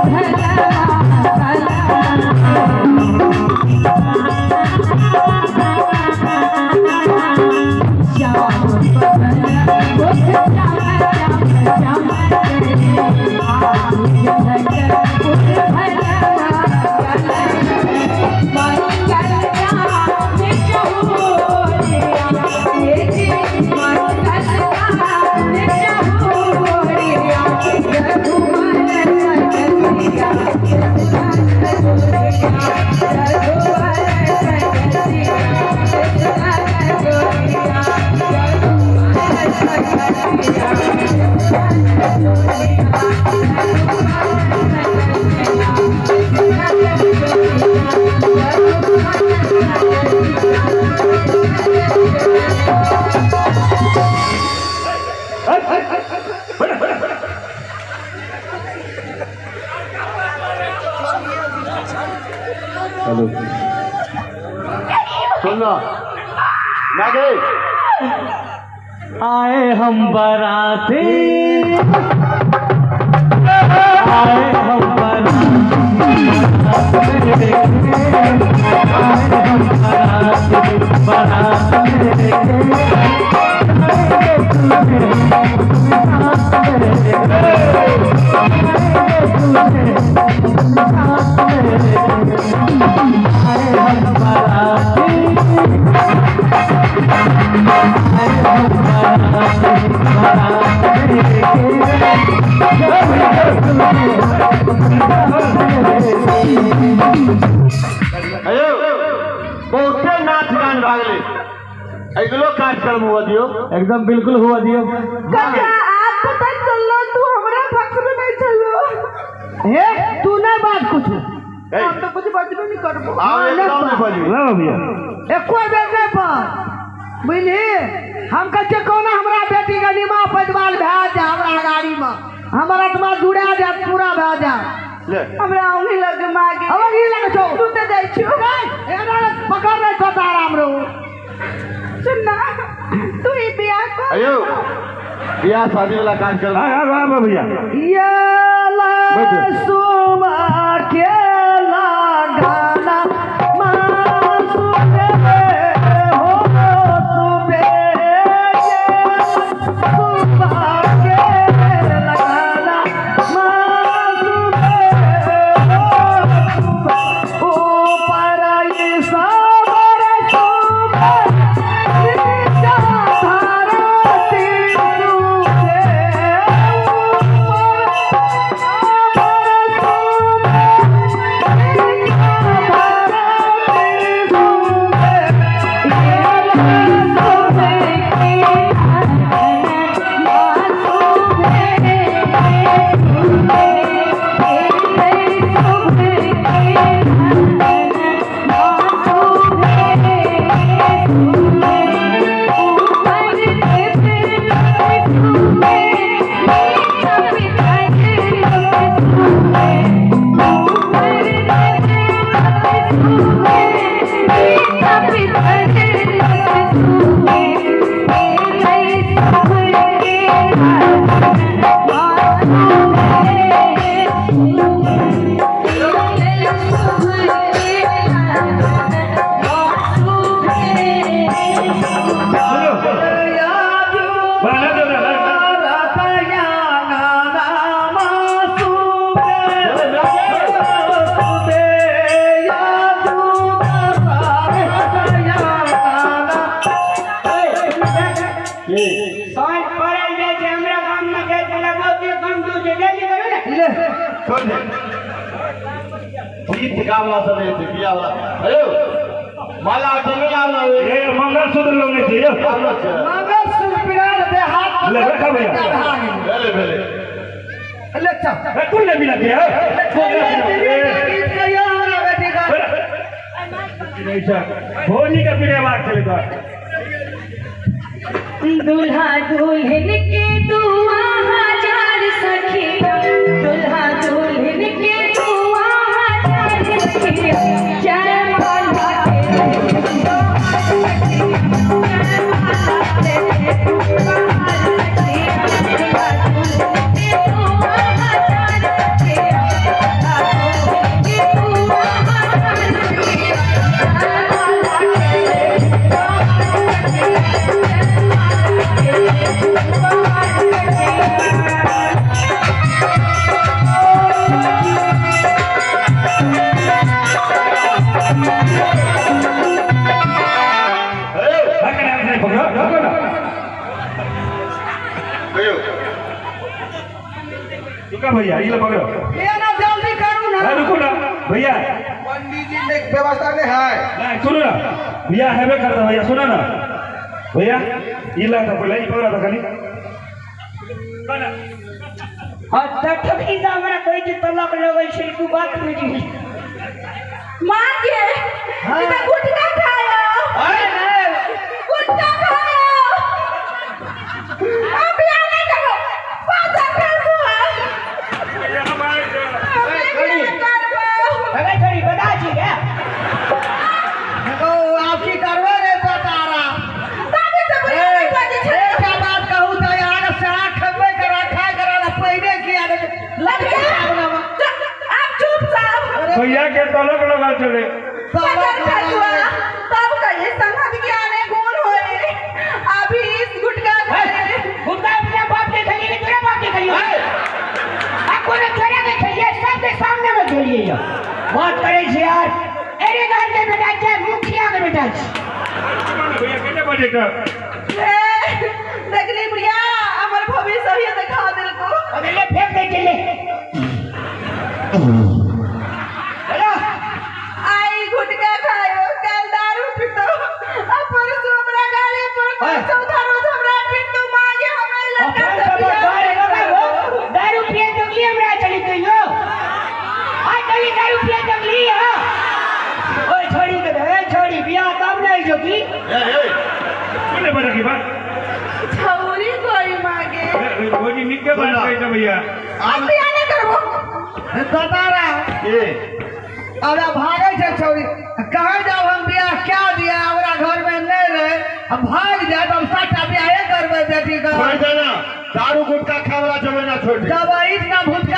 Hello सुनना नागे आए हम बराती, आए हम बराती, आए हम बराती, बारात बहुते नाच गान भागले अगलो कार्यक्रम हुआ दियो, एकदम बिल्कुल हुआ दियो। काका आप पता चलो तू हमरा पक्ष में नहीं चलो। हे तू ना बात कुछ, हम तो कुछ बजबे नहीं करबो। हां एकदम नहीं बजबे ना भैया, एको बेर नहीं पर बुझली। हम कहै कोना हमरा बेटी के निमा पैदवाल भए जाए, हमरा गाड़ी में हमर आत्मा जुड़ा जाए, पूरा भए जाए। हमरा औंधी लग मागे, औंधी लग छौ, सुते जाइ छियो। एना पकड़ नै छौ आराम रहो। सुन ना तू ई बियाह कर, अयो बियाह शादी वाला कार्यक्रम। हां हां भैया ये सुमा के लगाना मंगलसूत्र लोग चाहिए, मंगलसूत्र पिराल दे हाथ ले रखा भैया, भले भले ले चल तू ले मिला के गीत कहियो हमरा बेटी का नहीं सर होली का पीने बात चले तो दुल्हा दुल्हन के दुआ हजार सखिया, दुल्हा दुल्हन के दुआ हजार सखिया, जय माला के जय माला के। रुका भैया ये पकड़ो ये ना जल्दी करू ना। रुको ना भैया, पंडित जी ने व्यवस्था नहीं है। नहीं सुनो ना भैया, हैवे करता भैया, सुनो ना भैया, ये ला था पहले ये पकड़ा था खाली और तखनी से हमरा कहै छै तलाक लगै छै, तू बात बुझी मां के ई त गुटखा खायो, गुटखा खायो, अब बियाह नहीं करो, पासा फेंको। अरे छोड़ी बता छी क्या देखो आप की करबे रे बतारा तभी से बुझे नहीं बाजे छै। एकटा बात कहू त यार साग खबे करा खाय करा पहिने किया लग गया। आप चुप साहब, भैया के तलक लगा चले पकड़ खजुआ तब कहिए संगत ज्ञाने गुण होए। अभी इस गुटखा खाए, गुटखा अपने बाप के खाइए कि तोरा बाप के खाइए? आ कोनो तोरा के खाइए, सबके सामने में खेलिए। यो बात करे छी यार, अरे घर के बेटा छै, मुखिया के बेटा छै। भैया केने बजे का देखली प्रिया हमर भविष्य ही देखा देलको। अबे ले फेंक दे चले। हेलो आई गुटखा खायो, कल दारू पीतो, अब परसों हमरा गाड़ी पर चौथा रोज हमरा पीतो मांगे हमरा लड़का से बियाह। दारू पिए जगली हमरा चली गइयो, आ चली दारू पिए जगली। हां ओए छोड़ी के दे, छोड़ी बियाह तब नहीं जो की। ए ए कोने बजे की बात छौरी कोई मांगे भौजी निक के बात कहै छै भैया। अब बियाह नहीं करबो बतारा ए अरे भागे छै छौरी, कहाँ जाओ हम बियाह क्या दिया, हमरा घर में नहीं रहे, हम भाग जाए तो हम साटा बियाहे करबै बेटी का। छोड़ देना दारू गुटखा खाए वाला जमाना छोड़ दे। जब इतना भुटका